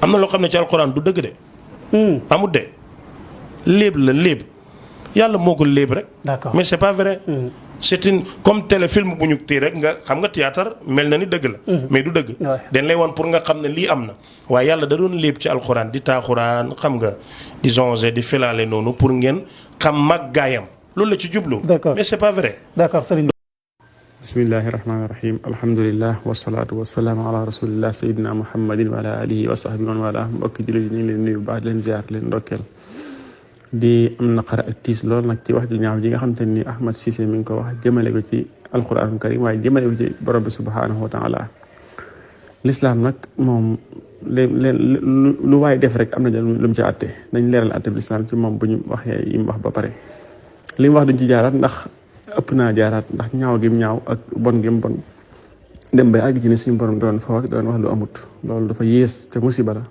am na loo xam ne ci alxuraan du dëgg de. amut de léeb la léeb yàlla moo ko léeb rek. d'accord mais c'est pas vrai. c'est une comme téléfilm bu ñu tii rek nga xam nga théâtre mel na ni dëgg la. mais du dëgg. dañ lay woon pour nga xam ne lii am na. waaye yàlla da doon léeb ci alxuraan di taaxuraan xam nga di zonge di filaale noonu pour ngeen xam màggaayam loolu la ci jublu. d'accord mais c'est pas vrai. d'accord Serigne. bismillahi rahmaani rahim alhamdulilah wasalaatu wasalaamu ala rasulillah sayidina muhammadin wa ala alihi wa sahbihi man wala mbokki jullit yi ñu ngi leen nuyu baax leen ziar leen ndokkeel di am naqar ak tiis lool nag ci wax ju ñaaw ji nga xam te ni Ahmed Cissé mi ngi ko wax jëmale ko ci alquran karim waaye jëmale ko ci borom bi subhanahu wa taala l'islam nag moom lu waay def rek am na lu mu ci àtte dañ leeral àtte bi l'islam ci moom bu ñu waxee yi mu wax ba pare li mu wax duñ ci jaaraat ndax ëpp naa jaaraat ndax ñaaw gi mu ñaaw ak bon gi mu bon dem bay àgg ci ne suñu borom doon fa doon wax lu amut loolu dafa yées te musiba la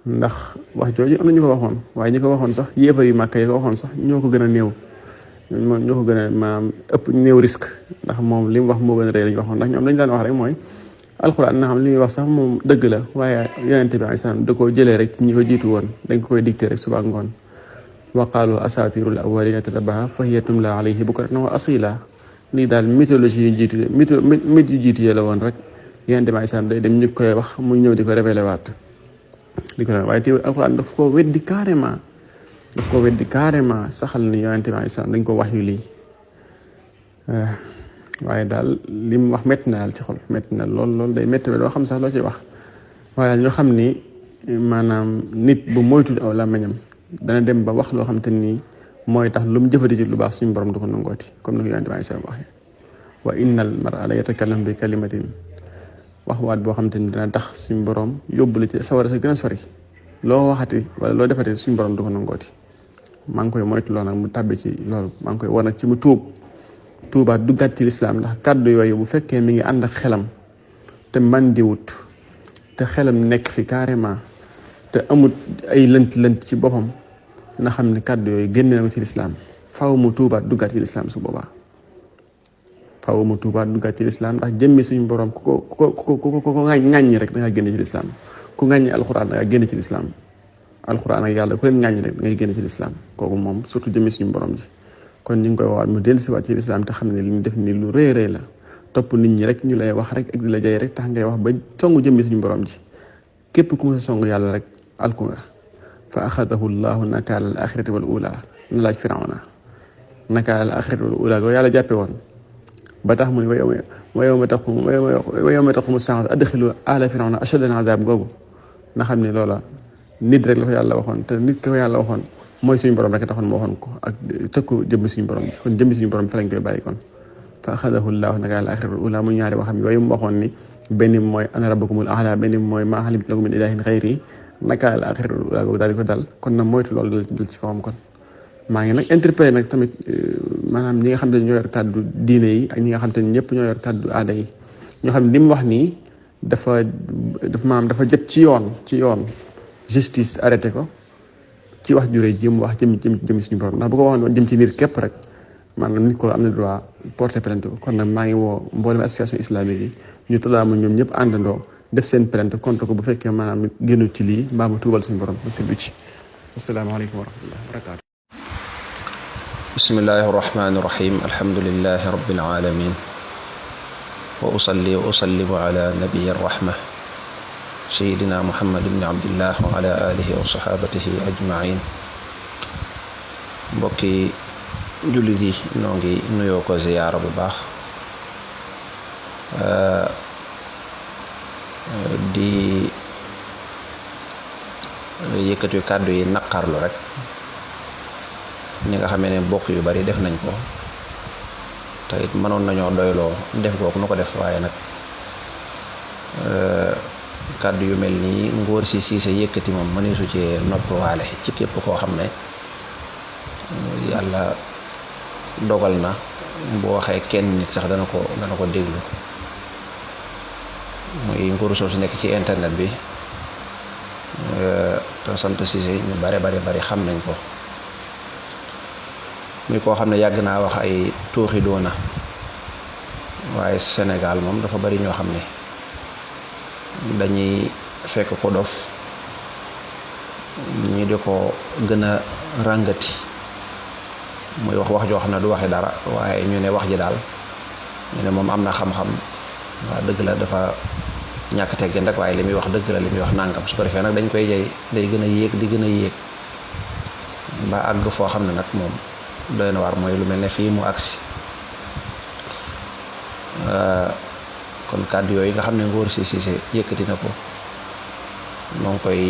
ndax wax jooju am na ñu ko waxoon waaye ñi ko waxoon sax yéefar yi màkk yi ko waxoon sax ñoo ko gën a néew ñoo ko gën a maanaam ëpp néew risque ndax moom li mu wax moo gën a rëy la ñu waxoon ndax ñoom lañu daan wax rek mooy alxuraan na xam li muy wax sax moom dëgg la waaye yonente bi alayhi salaam da koo jëlee rek ci ñi ko jiitu woon dañ ko koy dicté rek suba ngoon wa qaalu asatirul awwalina tatabaha fa hiya tumla alayhi bukratan wa asila lii daal mythologie yu jiitu mythe yu jiitu yi la woon rek yonente bi alayhi salaam day dem ñu koy wax muy ñëw di ko révélé waat di ko waaye teewul alxuraan daf ko weddi carrément saxal ni yonente bi alayhi salaam dañ ko wax yu lii waaye daal li mu wax métti na daal ci xol métti na lool day métti doo xam sax loo ciy wax waaye ñoo xam ni maanaam nit bu moytul aw làmmiñam dana dem ba wax loo xam te ni mooy tax lu mu jëfati ci lu baax suñu borom du ko nangooti comme ni ko yonente bi alayhi salaam waxee wa innal mar'a la yatakallam bi kalimatin wax waat boo xam te ni dana tax suñu borom yóbbu la ci sawara sa gën a sori loo waxati wala loo defati suñu borom du ko nangooti maa ngi koy moytu lool nag mu tàbbi ci loolu maa ngi koy war nag ci mu tuubaat duggaat ci lislaam ndax kàddu yooyu bu fekkee mi ngi ànd ak xelam te man di wut te xelam nekk fi carrément te amut ay lënt ci boppam na xam ne kàddu yooyu génne na ko ci lislaam faaw mu tuubaat duggaat ci lislaam su boobaa faaw mu tuubaat duggaat ci lislaam ndax jëmmi suñu borom ku ko ŋàññi rek da ngaa génne ci lislaam ku ŋàññi alxuraan da ngaa génne ci lislaam alxuraan ak yàlla ku leen ŋàññi rek da ngay génne ci lislaam kooku moom surtout jëmmi suñu borom ji kon ñu ngi koy waxaat mu dellusiwaat ci lislaam te xam ne li ñu def ni lu rëy la topp nit ñi rek ñu lay wax rek ak di la jay rek tax ngay wax ba songu jëmmi suñu borom ji képp ku ma song yàlla rek alku nga fa axadahu llahu nakaala al axirati wal ula na laaj firawna nakaala al axirati wal ula go yàlla jàppe woon ba tax mu ne wa yawma taqumu saa'atu adxilu ala firawna ashadda al azab googu na xam ne loola nit rek la ko yàlla waxoon te nit ko yàlla waxoon mooy suñu borom rek taxoon moo waxoon ko ak tëkku jëmmi suñu borom bi kon jëmmi suñu borom fa lañ koy bàyyi kon fa axadahu llahu nakaala al axirati wal ula mu ñaari waxam yooyu mu waxoon ni benn mooy ana rabbukumul a'la benn mooy maa alimtu lakum min ilahin xayri nakaala al axirati wal ula googu daal di ko dal kon nag moytu loolu dal ci kawam kon maa ngi nag interpellé nag tamit maanaam ñi nga xam ne ñoo yor kàddu diine yi ak ñi nga xam te ne ñëpp ñoo yor kàddu aada yi ñoo xam ne li mu wax nii dafa dafa jot ci yoon justice arrêté ko ci wax juree ji mu wax jëm suñu borom ndax bu ko waxoon jëm ci nit képp rek maanaam nit ko am na droit porter plainte ko kon nag maa ngi woo mboolem association islamique yi ñu tadaamu ñoom ñëpp àndandoo def seen plainte contre ko bu fekkee maanaam génnu ci lii mbaa mu tuubal suñu borom ba seddu ci asalaamaaleykum wa rahmatullahi wa barakaatu bismillahi arrahmani irrahim alhamdulilahi rabbil alamin wa usalli wa usallimu ala nabiyi rahma sayidina muhammad ibni abdillah wa ala alihi wa sahabatihi ajmain mbokki jullit yi noo ngi nuyoo ko ziyaara bu baax di yëkkati kàddu yi naqarlu rek ñi nga xamee ne bokk yu bari def nañ ko te it mënoon nañoo doyloo def googu nu ko def waaye nag kàddu yu mel nii ngóor si siise yëkkati moom mëneesu ci nopp waale ci képp koo xam ne yàlla dogal na bu waxee kenn nit sax dana ko déglu muy ngóor soo su nekk ci internet bi te sant siise ñu bari xam nañ ko muy koo xam ne yàgg naa wax ay tuuxi doona waaye Sénégal moom dafa bari ñoo xam ne dañuy fekk ko dof ñi di ko gën a ràngati muy wax joo xam ne du waxi dara waaye ñu ne wax ji daal ñu ne moom am na xam-xam waaw dëgg la dafa ñàkk teggin rek waaye li muy wax dëgg la li muy wax nàngam su ko defee nag dañ koy jay day gën a yéeg di gën a yéeg ba àgg foo xam ne nag moom doy na waar mooy lu mel ne fii mu agsi kon kàddu yooyu nga xam ne Ngor Cissé yëkkati na ko noo ngi koy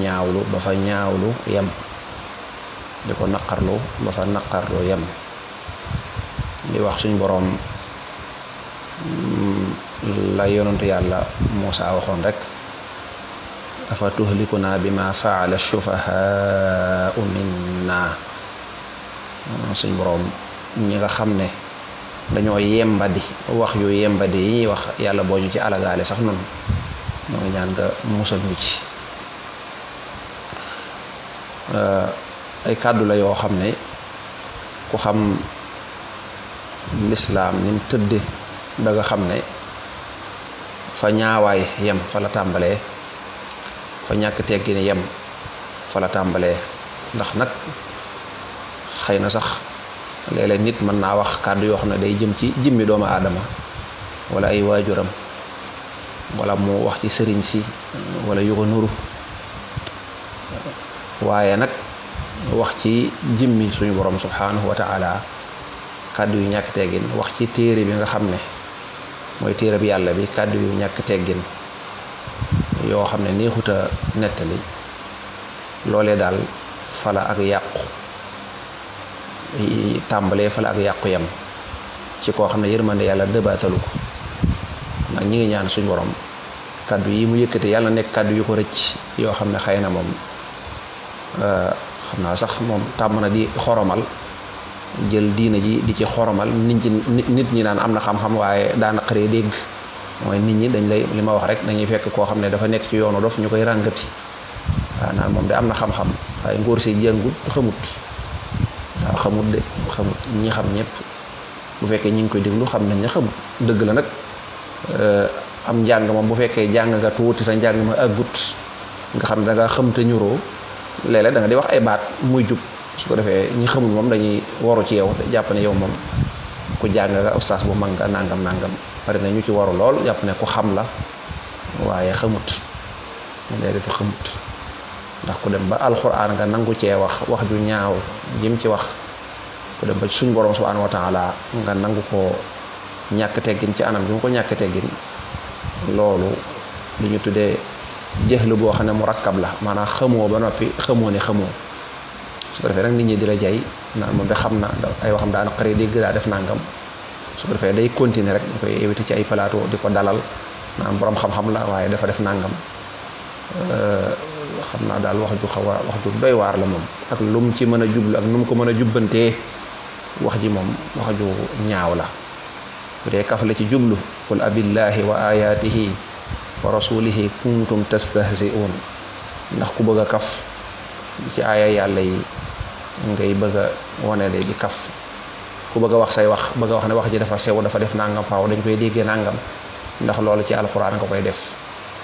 ñaawlu ba fa ñaawlu yem di ko naqarlu ba fa naqarlu yem di wax suñ boroom la yonentu yàlla Muusaa waxoon rek afa tuhlikuna bima faala sufahaau minna suñ boroom ñi nga xam ne dañoo yembadi wax yu yembadi yi ñuy wax yàlla boo ñu ci alagaale sax noonu moo ngi ñaan nga musal ñu ci ay kàddu la yoo xam ne ku xam lislaam ni mu tëdde da nga xam ne fa ñaawaay yem fa la tàmbalee fa ñàkk teggin yem fa la tàmbalee ndax nag xëy na sax léeg-léeg nit mën naa wax kàddu yoo xam ne day jëm ci jimmi doomu aadama wala ay waajuram wala mu wax ci sëriñ si wala yu ko nuru waaye nag wax ci jimmi suñu borom subhanahu wa taala kàddu yu ñàkk teggin wax ci téere bi nga xam ne mooy téere bi yàlla bi kàddu yu ñàkk teggin yoo xam ne neexuta nettali loolee daal fala ak yàqu tàmbalee fala ak yàqu yam ci koo xam ne yërmande yàlla dëbaatalu ko nag ñi ngi ñaan suñu borom kàddu yi mu yëkkati yàlla nekk kàddu yu ko rëcc yoo xam ne xëy na moom xam naa sax moom tàmm na di xoromal jël diina ji di ci xoromal nit ñi naan am na xam-xam waaye daana xëree dégg mooy nit ñi dañ lay li ma wax rek dañuy fekk koo xam ne dafa nekk ci yoonu dof ñu koy ràngati waaw naan moom de am na xam-xam waaye Ngor si jàngut xamut waaw xamut de xamut ñi xam ñëpp bu fekkee ñi ngi koy déglu xam nañ ne xamut dëgg la nag am njàng moom bu fekkee jàng nga tuuti te njàng ma àggut nga xam ne da nga xam te ñuroo léeg-léeg da nga di wax ay baat muy jub su ko defee ñi xamul moom dañuy waru ci yow jàpp ne yow moom ku jàng nga ustaas bu mag nga nangam bari na ñu ci waru lool jàpp ne ku xam la waaye xamut léegi te xamut ndax ku dem ba alxuraan nga nangu cee wax ju ñaaw jëm ci wax ku dem ba suñ borom subhanahu wa taala nga nangu ko ñàkk teggin ci anam bi mu ko ñàkk teggin loolu li ñu tuddee jëxlu boo xam ne mu rakkab la maanaam xamoo ba noppi xamoo ne xamoo su ko defee nag nit ñi di la jay naan moom de xam na ay waxam daana xëri dégg daa def nangam su ko defee day continuer rek ñu koy éviter ci ay plateau di ko dalal naan borom xam-xam la waaye dafa def nangam xam naa daal wax ju xaw a wax ju doy waar la moom ak lu mu ci mën a jublu ak nu mu ko mën a jubbantee wax ji moom wax ju ñaaw la bu dee kaf la ci jublu qul abillahi wa ayatihi wa rasulihi kuntum tastahzi'un ndax ku bëgg a kaf ci aaya yàlla yi ngay bëgg a wane de di kaf ku bëgg a wax say wax bëgg a wax ne wax ji dafa sew dafa def nangam faaw dañ koy déggee nangam ndax loolu ci alxuraan nga koy def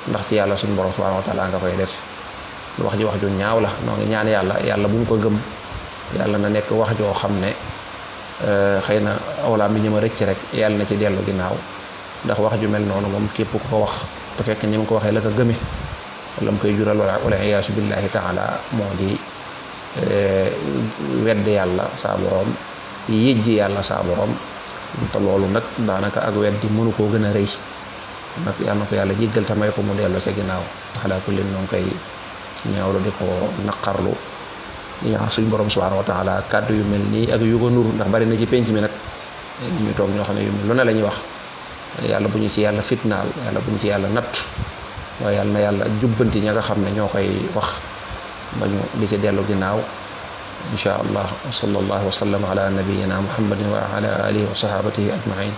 ndax ci yàlla suñu borom subhanahu wa taala nga koy def wax ji wax ju ñaaw la noo ngi ñaan yàlla bu mu ko gëm yàlla na nekk wax joo xam ne xëy na awlaa mi ñu ma rëcc rek yàlla na ci dellu ginnaaw ndax wax ju mel noonu moom képp ku ko wax te fekk ni mu ko waxee la ko gëme wala mu koy jural wala iyaasu billahi taala moo di wedd yàlla saa borom yëjji yàlla saa borom te loolu nag daanaka ak weddi mënu koo gën a rëy nag yal na ko yàlla jéggal te may ko mu delloo ca ginnaaw xalaa ku leen noonu koy ñaawlu di ko naqarlu di ñaan suñ borom subhanahu wa taala kàddu yu mel nii ak yu ko nuru ndax bari na ci penc mi nag ñu toog ñoo xam ne yu mel lu ne la ñuy wax yàlla bu ñu ci yàlla fitnaal yàlla bu ñu ci yàlla natt waaye yàlla na yàlla jubbanti ña nga xam ne ñoo koy wax ba ñu di ci dellu ginnaaw insha allah wa sallallahu wa sallam ala nabiyyina muhammadin wa ala alihi wa sahabatihi ajmain